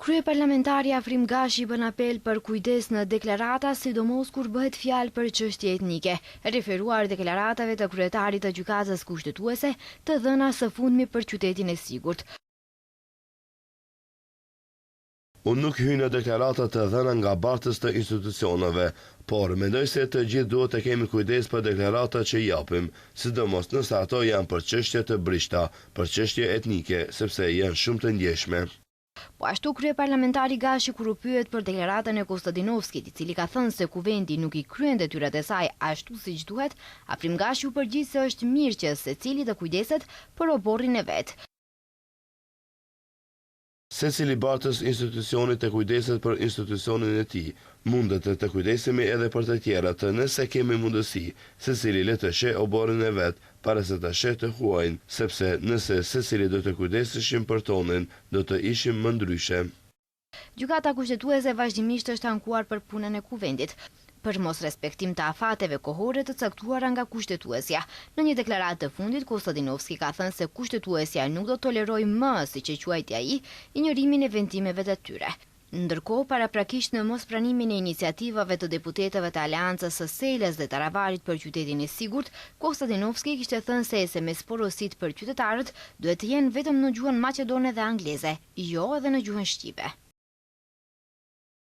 Kryeparlamentari Afrim Gashi bën apel për kujdes në deklarata, sidomos kur bëhet fjalë për çështje etnike, referuar deklaratave të kryetarit të Gjykatës Kushtetuese të dhëna së fundmi për qytetin e sigurt. Unë nuk hyj në deklarata të dhëna nga bartës të institucioneve, por mendoj se të gjithë duhet të kemi kujdes për deklaratat që japim, sidomos nëse ato janë për çështje të brishta, për çështje etnike, sepse janë shumë të ndjeshme. Po ashtu kryeparlamentari Gashi kur u pyet për deklaratën e Kostadinovskit, i cili ka thënë se Kuvendi nuk i kryen detyrat e saj ashtu siç duhet, Afrim Gashi u përgjigj se është mirë që secili të kujdeset për oborrin e vet. Secili bartës institucioni të kujdeset për institucionin e tij. Mundet të kujdesemi edhe për të tjerët, nëse kemi mundësi. Secili le të sheh oborrin e vet, para se ta sheh të huajin, sepse nëse secili do të kujdeseshim për tonin, do të ishim më ndryshe. Gjykata Kushtetuese vazhdimisht është ankuar për punën e Kuvendit, për mosrespektim të afateve kohore të caktuara nga Kushtetuesja. Në një deklaratë të fundit, Kostadinovski ka thënë se Kushtetuesja nuk do të tolerojë më, siç e quajti ai, injorimin e vendimeve të tyre. Ndërkohë, paraprakisht në mospranimin e iniciativave të deputetëve të Aleancës së Selës dhe Taravarit për qytetin e sigurt, Kostadinovski kishte thënë se SMS porositë për qytetarët duhet të jenë vetëm në gjuhën maqedone dhe angleze, jo edhe në gjuhën shqipe.